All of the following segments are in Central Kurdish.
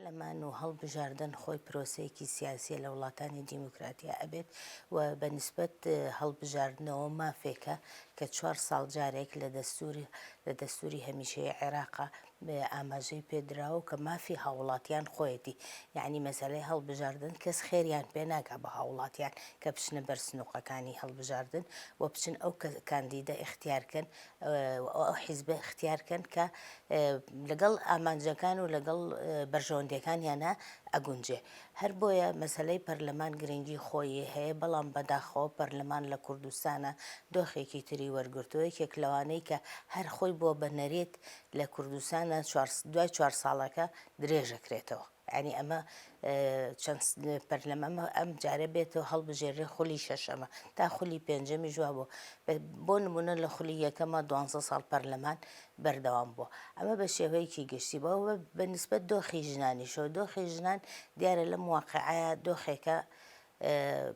پەرلەمان و هەڵبژاردن خۆی پرۆسەیەکی سیاسیە لە وڵاتانی دیموکراتیا ئەبێت و بە نیسبەت هەڵبژاردنەوە مافێکە کە چوار ساڵ جارێک لە دەستوری لە دەستوری هەمیشەیی عێراقا ئاماژەی پێدراوە کە مافی هاوڵاتیان خۆیەتی یەعنی مەسەلەی هەڵبژاردن کەس خێریان پێ ناگا بە هاوڵاتیان کە بچنە بەر سنوقەکانی هەڵبژاردن و بچن ئەو کاندیدە ئیختیار کەن و ئەو حیزبە ئیختیار کەن کە لەگەڵ ئامانجەکان و لەگەڵ بەرژەوەندیەکانیانا ئەگونجێ. هەر بۆیە مەسەلەی پەرلەمان گرنگی خۆیی هەیە، بەڵام بەداخەوە پەرلەمان لە کوردستانا دۆخێکی تری وەرگرتووە، یەکێک لەوانەی کە هەر خۆی بووە بە نەریت لە کوردستانا دوای چوار ساڵەکە درێژەکرێتەوە. یانی ئەمە چەند پەرلەمان ئەم جارە بێتەوە هەڵبژێرێ خولی شەشەمە تا خولی پێنجەمیش وابوو بۆ نمونە لە خولی یەکەمە دوانزە ساڵ پەرلەمان بەردەوام بووە ئەمە بە شێوەیەکی گشتی بەوە بە نسبەت دۆخی ژنانیشەوە دۆخی ژنان دیارە لەم واقعەیە دۆخێکە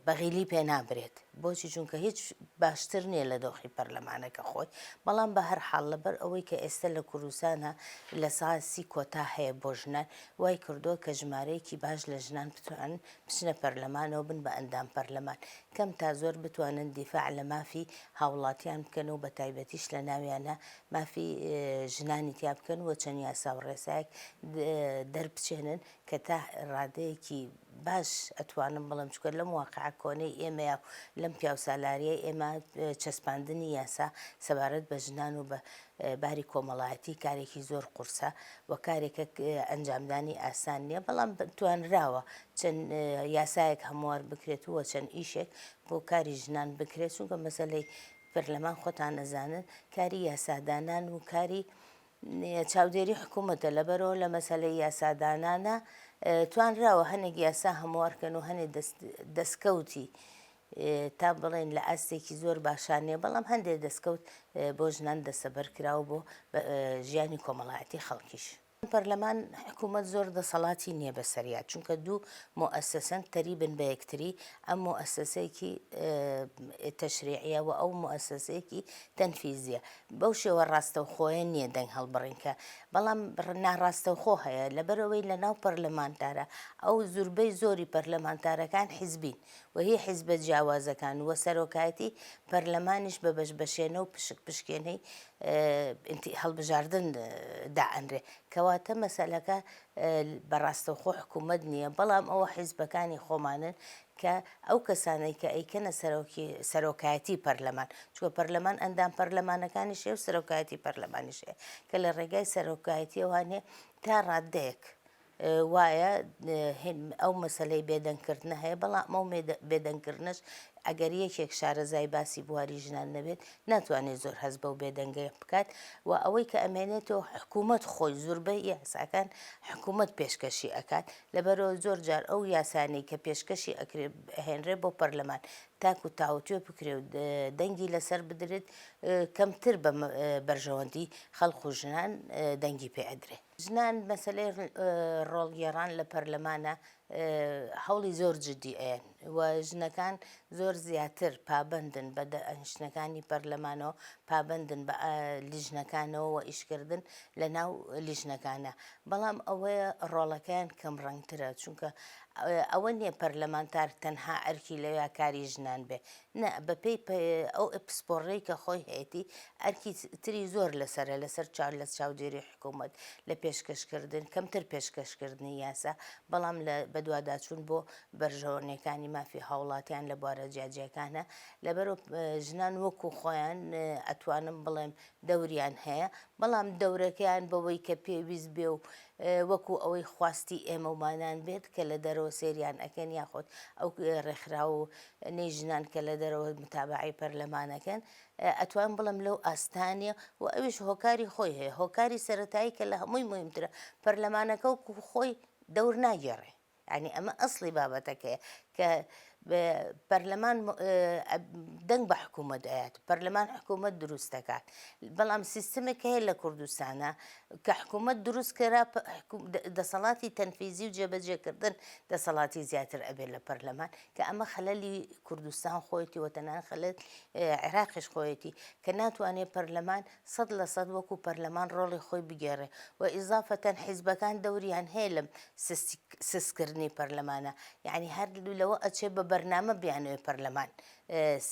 بەغیلی پێ نابرێت بۆچی چونکە هیچ باشتر نییە لە دۆخی پەرلەمانەکە خۆی بەڵام بە هەر حاڵ لەبەر ئەوەی کە ئێستا لە کوردستانە لە ساسی کۆتا هەیە بۆ ژنان وای کردووە کە ژمارەیەکی باش لە ژنان بتوانن بچنە پەرلەمانەوە بن بە ئەندام پەرلەمان کەم تا زۆر بتوانن دیفاع لە مافی هاوڵاتیان بکەن و بە تایبەتیش لە ناویانە مافی ژنانی تیا بکەن و چەند یاسا و ڕێسایەک دەربچێنن کە تا ڕادەیەکی باش ئەتوانم بڵێم چونکە لەم واقعە کۆنەی ئێمەیا و لەم پیاوسالاریەی ئێمە چەسپاندنی یاسا سەبارەت بە ژنان و بە باری کۆمەڵایەتی کارێکی زۆر قورسە و کارێکە ئەنجامدانی ئاسان نییە بەڵام توانراوە چەند یاسایەک هەموار بکرێت و چەند ئیشێک بۆ کاری ژنان بکرێت چونکە مەسەلەی پەرلەمان خۆتان ئەزانن کاری یاسادانان و کاری چاودێری حکوومەتە، لەبەرئەوە لە مەسەلەی یاسادانانا توانراوە هەنێک یاسا هەموار کەن و هەنێ دەستکەوتی تا بڵێن لە ئاستێکی زۆر باشا نییە، بەڵام هەندێک دەستکەوت بۆ ژنان دەستەبەر کراوە بۆ ژیانی کۆمەڵایەتی خەڵکیش. پەرلەمان حکوومەت زۆر دەسەڵاتی نییە بەسەریا، چونکە دوو موئەسەسەن تەریبن بە یەکتری، ئەم موئەسەسەیەکی تەشریعیە و ئەو موئەسەسەیەکی تەنفیزیە، بەو شێوە ڕاستەوخۆیە نییە دەنگ هەڵبڕین کە بەڵام ناڕاستەوخۆ هەیە لەبەرئەوەی لەناو پەرلەمانتارە ئەو زوربەی زۆری پەرلەمانتارەکان حیزبین و هی حیزبە جیاوازەکان و سەرۆکایەتی پەرلەمانیش بە بەش بەشێنە و پشک پشکێنەی هەڵبژاردن دائەنرێ کەواتە مەسەلەکە بە ڕاستەوخۆ حکوومەت نییە بەڵام ئەوە حیزبەکانی خۆمانن کە ئەو کەسانەی کە ئەیکەنە سەرۆکی سەرۆکایەتی پەرلەمان چونکە پەرلەمان ئەندام پەرلەمانەکانیش هەیە و سەرۆکایەتی پەرلەمانیش هەیە کە لە ڕێگای سەرۆکایەتیەوە نیە تا ڕاددەیەک وایە ئەو مەسەلەی بێدەنگکردنە هەیە بەڵام ئەو بێدەنگکردنەش ئەگەر یەکێک شارەزای باسی بواری ژنان نەبێت ناتوانێت زۆر هەست بەو بێدەنگەیە بکات و ئەوەی کە ئەمێنێتەوە حکوومەت خۆی زوربەی یاساکان حکوومەت پێشکەشی ئەکات لەبەرئەوە زۆر جار ئەو یاسانەی کە پێشکەشی ئەکرێ ئەهێنرێ بۆ پەرلەمان تاکو تاوتوێ بکرێ و دەنگی لەسەر بدرێت کەمتر بە بەرژەوەندی خەڵک و ژنان دەنگی پێ ئەدرێ. ژنان مەسەلەی ڕۆڵگێڕان لە پەرلەمانە هەوڵی زۆر جدی ئەیەن و ژنەکان زۆر زیاتر پابەندن بە دانیشتنەکانی پەرلەمانەوە پابەندن بە لیژنەکانەوە و ئیشکردن لە ناو لیژنەکانە بەڵام ئەوەیە ڕۆڵەکەیان کەم ڕەنگترە چونکە ئەوە نییە پەرلەمانتار تەنها ئەرکی لەویا کاری ژنان بێ نا بەپێی ئەو پسپۆڕەی کە خۆی هەیەتی ئەرکی تری زۆر لەسەرە لەسەر چاو لە چاودێری حکوومەت لە پێشکەشکردن کەمتر پێشکەشکردنی یاسا بەڵام لە بەدواداچوون بۆ بەرژەوەنیەکانی مافی هاوڵاتیان لە بوارە جیاجیاکانە لەبەرو ژنان وەکو خۆیان ئەتوانم بڵێم دەوریان هەیە بەڵام دەورەکەیان بەوەی کە پێویست بێ و وەکو ئەوەی خواستی ئێمەومانان بێت کە لە دەرەوە سەیریان ئەکەن یاخود ئەو ڕێکخراو نەی ژنان کە لە دەرەوە متابعەی پەرلەمانەکەن ئەتوانم بڵێم لەو ئاستە نیە و ئەویش هۆکاری خۆی هەیە هۆکاری سەرەتایی کە لە هەمووی موهیمترە پەرلەمانەکە وەکو خۆی دەور ناگێڕێ یانی ئەمە ئەسڵی بابەتەکەیە کە پەرلەمان دەنگ بە حکوومەت ئەیات، پەرلەمان حکوومەت دروست دەکات، بەڵام سیستمێک هەیە لە کوردستانە کە حکوومەت دروست کرا دەسەڵاتی تەنفیزی و جێبەجێکردن دەسەڵاتی زیاتر ئەبێت لە پەرلەمان کە ئەمە خەلەلی کوردستان خۆیەتی و تەنانەت خەلەل عێراقیش خۆیەتی کە ناتوانێت پەرلەمان 100% وەکو پەرلەمان ڕۆڵی خۆی بگێڕێ و ئیزافەتەن حیزبەکان دەوریان هەیە لەم سستکردنی پەرلەمانە یعنی هەر لەوە ئەچێ بە بەرنامە بیانەوێ پەرلەمان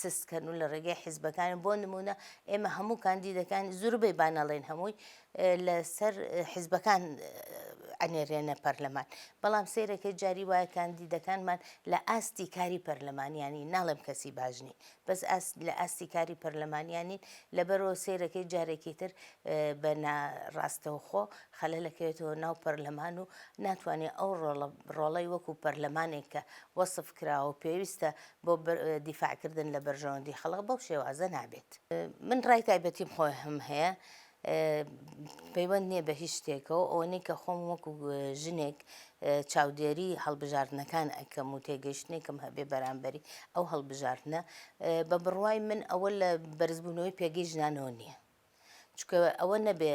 سست کەن و لە ڕێگەی حیزبەکان بۆ نمونە ئێمە هەموو کاندیدەکان زوربەی با نەڵێن هەمووی لەسەر حیزبەکان ئەنێرێنە پەرلەمان بەڵام سەیرەکەی جاری وایە کاندیدەکانمان لە ئاستی کاری پەرلەمانیانی ناڵێم کەسی باش نین بەس ئاست لە ئاستی کاری پەرلەمانیان نین لەبەرەوە سەیرەکەی جارێکی تر بە ناڕاستەوخۆ خەلەلەکەوێتەوە ناو پەرلەمان و ناتوانێت ئەو ڕۆڵە ڕۆڵەی وەکو پەرلەمانێک کە وەسف کراوە پێویستە بۆ دیفاعکردن لە بەرژەوەندی خەڵک بەو شێوازە نابێت. من ڕای تایبەتیم خۆم هەیە پەیوەند نییە بە هیچ شتێکەوە ئەوەنەی کە خۆم وەکو ژنێک چاودێری هەڵبژاردنەکان ئەکەم و تێگەیشتنێکم هەبێ بەرامبەری ئەو هەڵبژاردنە بە بڕوای من ئەوە لە بەرزبوونەوەی پێگەی ژنانەوە نییە چونکە ئەوە نەبێ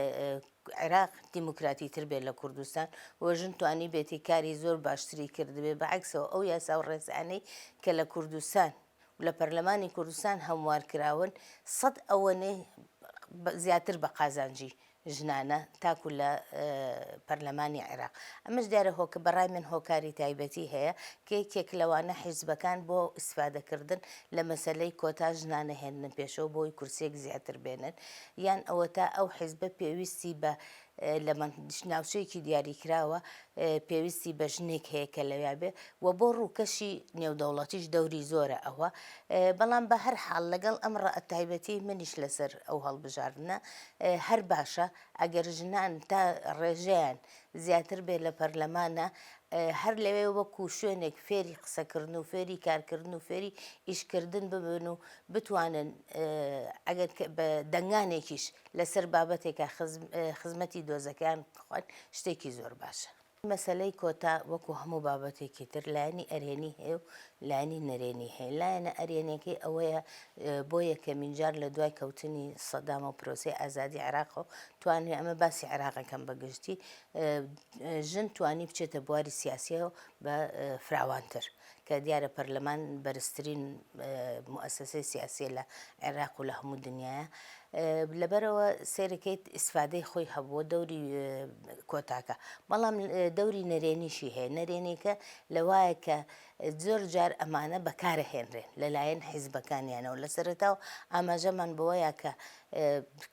عێراق دیموکراتی تر بێت لە کوردستان و ژن توانی بێتی کاری زۆر باشتری کردبێ بەعکسەوە ئەو یاسا و ڕێسانەی کە لە کوردستان و لە پەرلەمانی کوردستان هەموار کراون سەد ئەوەنەی زیاتر بە قازانجی ژنانە تاکو لە پەرلەمانی عێراق. ئەمەش دیارە هۆکە بەڕای من هۆکاری تایبەتی هەیە کە یەکێک لەوانە حیزبەکان بۆ ئیسفادەکردن لە مەسەلەی کۆتا ژنانە هێننە پێشەوە بۆی کورسیەک زیاتر بێنن یان ئەوەتا ئەو حیزبە پێویستی بە لە ناوچەیەکی دیاریکراوە پێویستی بە ژنێک هەیە کە لەویا بێ و بۆ ڕووکەشی نێودەوڵەتیش دەوری زۆرە ئەوە بەڵام بە هەر حاڵ لەگەڵ ئەم ڕەئە تایبەتی منیش لەسەر ئەو هەڵبژاردنە هەر باشە ئەگەر ژنان تا ڕێژەیان زیاتر بێ لە پەرلەمانە هەر لەوێ وەکو شوێنێک فێری قسەکردن و فێری کارکردن و فێری ئیشکردن ببن و بتوانن ئەگەر بە دەنگانێکیش لەسەر بابەتێکە خزمەتی دۆزەکەیان بخوان شتێکی زۆر باشە. مەسەلەی کۆتا وەکو هەموو بابەتێکی تر لایەنی ئەرێنی هەیە و لایەنی نەرێنی هەیە، لایەنە ئەرێنیەکەی ئەوەیە بۆ یەکەمین جار لە دوای کەوتنی سەدام و پرۆسەی ئازادی عێراقەوە توانرا، ئەمە باسی عێراقەکەم بە گشتی، ژن توانی بچێتە بواری سیاسیەوە بە فراوانتر. کە دیارە پەرلەمان بەرزترین موئەسەسەی سیاسیە لە عێراق و لە هەموو دنیاە لەبەرەوە سێرەکەیت ئیسفادەی خۆی هەبووە دەوری کۆتاکە بەڵام دەوری نەرێنیشی هەیە نەرێنیکە لەوایە کە زۆر جار ئەمانە بەکارەهێنرێن لەلایەن حیزبەکانیانەوە لە سەرەتاوە ئاماژەمان بەوەیە کە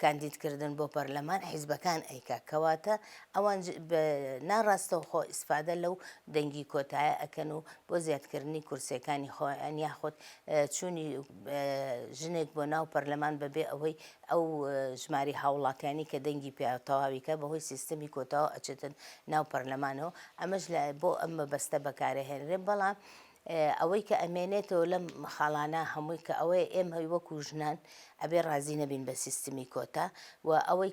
کاندیدکردن بۆ پەرلەمان حیزبەکان ئەیکا کەواتە ئەوان بە ناڕاستەوخۆ ئیسفادە لەو دەنگی کۆتایە ئەکەن و بۆ زیادکردنی کورسیەکانی خۆیان یاخود چوونی ژنێک بۆ ناو پەرلەمان بەبێ ئەوەی ئەو ژماری هاوڵاتیانی کە دەنگی پێ تەواوی کە بەهۆی سیستمی کۆتاوە ئەچێتن ناو پەرلەمانەوە ئەمەش لە بۆ ئەم مەبەستە بەکارەهێنرێ بەڵام ئەوەی کە ئەمێنێتەوە لەم خاڵانە هەمووی کە ئەوەیە ئێمە وەکو ژنان ئەبێ ڕازی نەبین بە سیستمی کۆتا و ئەوەی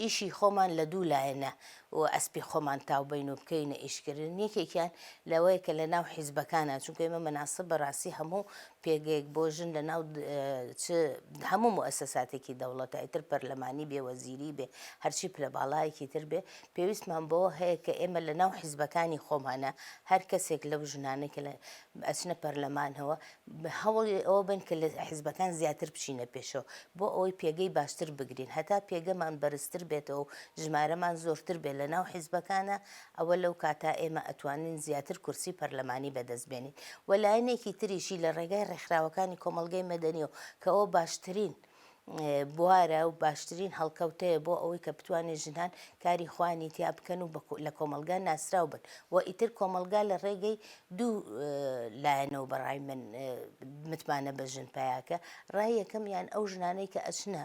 ئیشی خۆمان لە دوو لایەنە و ئەسپی خۆمان تاو بین و بکەینە ئیشکردن یەکێکیان لەوەیە کە لە ناو حیزبەکانە چونکە ئێمە مەناسب بەڕاستی هەموو پێگەیەک بۆ ژن لە ناو چ هەموو موئەسەساتێکی دەوڵەتە ئیتر پەرلەمانی بێ وەزیری بێ هەرچی پلە باڵایەکی تر بێ پێویستمان بەوە هەیە کە ئێمە لە ناو حیزبەکانی خۆمانە هەر کەسێک لەو ژنانەی کە لە ئەچنە پەرلەمانەوە هەوڵی ئەوە بن کە لە حیزبەکان زیاتر بچینە پێشەوە بۆ ئەوەی پێگەی باشتر بگرین هەتا پێگەمان بەرزتر بێتەوە و ژمارەمان زۆرتر بێت لە ناو حیزبەکانە ئەوە لەو کاتە ئێمە ئەتوانین زیاتر کورسی پەرلەمانی بەدەست بێنین و لایەنێکی تریشی لە ڕێگای ڕێکخراوەکانی کۆمەڵگەی مەدەنیەوە کە ئەوە باشترین بوارە و باشترین هەڵکەوتەیە بۆ ئەوەی کە بتوانێت ژنان کاری خۆیانی تیا بکەن و لە کۆمەڵگا ناسراو بن و ئیتر کۆمەڵگا لە ڕێگەی دوو لایەنەوە بەڕای من متمانە بە ژن پیاکە ڕای یەکەمیان ئەو ژنانەی کە ئەچنە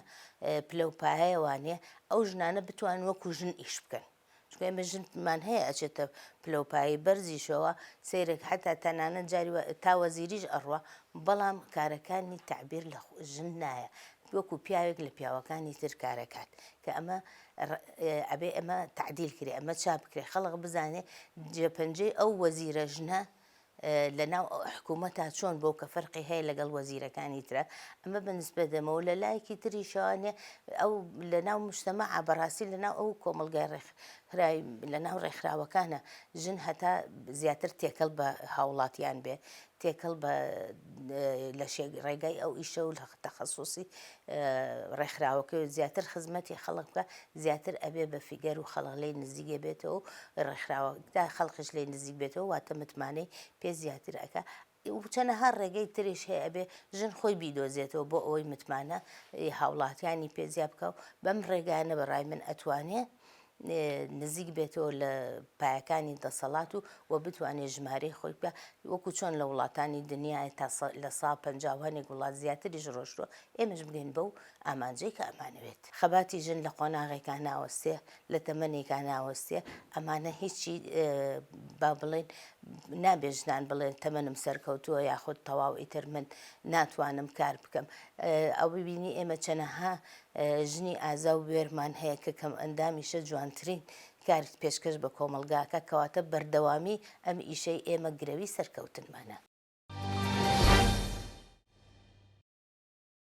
پلە و پایەوانێ ئەو ژنانە بتوان وەکو ژن ئیش بکەن چونکە ئێمە ژنمان هەیە ئەچێتە پلەوپایەی بەرزیشەوە سەیرێک حتا تەنانەت جاری تا وەزیریش ئەڕوا بەڵام کارەکانی تەعبیر لە ژن نایە وەکو پیاوێک لە پیاوەکانی تر کارەکات کە ئەمە ئەبێ ئەمە تعدیل کرێ ئەمە چا بکرێ خەڵک بزانێ جێپەنجەی ئەو وەزیرە ژنە. لە ناو حکوومەتا چۆن بۆ کە فەرقی هەیە لەگەڵ وەزیرەکانی ترە ئەمە بە نسبەت دەمەوە لە لایەکی تریشەوانێ ئەو لە ناو مجتەمەعا بەڕاستی لە ناو ئەو کۆمەڵگای ڕێکخراوی لە ناو ڕێکخراوەکانە ژن هەتا زیاتر تێکەڵ بە هاوڵاتیان بێ تێکەڵ بە لە ڕێگای ئەو ئیشە و تەخەسوسی ڕێکخراوەکەی و زیاتر خزمەتی خەڵک بکە زیاتر ئەبێ بە فیگەر و خەڵک لێی نزیک ئەبێتەوە و ڕێکخراوە تا خەڵکیش لێی نزیک بێتەوە واتە متمانەی پێ زیاتر ئەکا و چەنەها ڕێگەی تریش هەیە ئەبێ ژن خۆی بیدۆزێتەوە بۆ ئەوەی متمانە هاوڵاتیانی پێ زیا بکا و بەم ڕێگایانە بە ڕای من ئەتوانێ نزیک بێتەوە لە پایەکانی دەسەڵات و و بتوانێت ژمارەی خۆی بکا وەکو چۆن لە وڵاتانی دنیای تا لە سا 50 و هەنێک وڵات زیاتریش ڕۆشتووە ئێمەش بگەین بەو ئامانجەی کە ئەمانەوێت. خەباتی ژن لە قۆناغێکا ناوەستێ، لە تەمەنێکا ناوەستێ، ئەمانە هیچی با بڵێین نابێ ژنان بڵێن تەمەنم سەرکەوتووە یاخود تەواو ئیتر من ناتوانم کار بکەم. ئەوەی بینی ئێمە چەنەها ژنی ئازا و بوێرمان هەیە کە کەمئەندامیشە جوانترین کار پێشکەش بە کۆمەڵگاکە، کەواتە بەردەوامی ئەم ئیشەی ئێمە گرەوی سەرکەوتنمانە.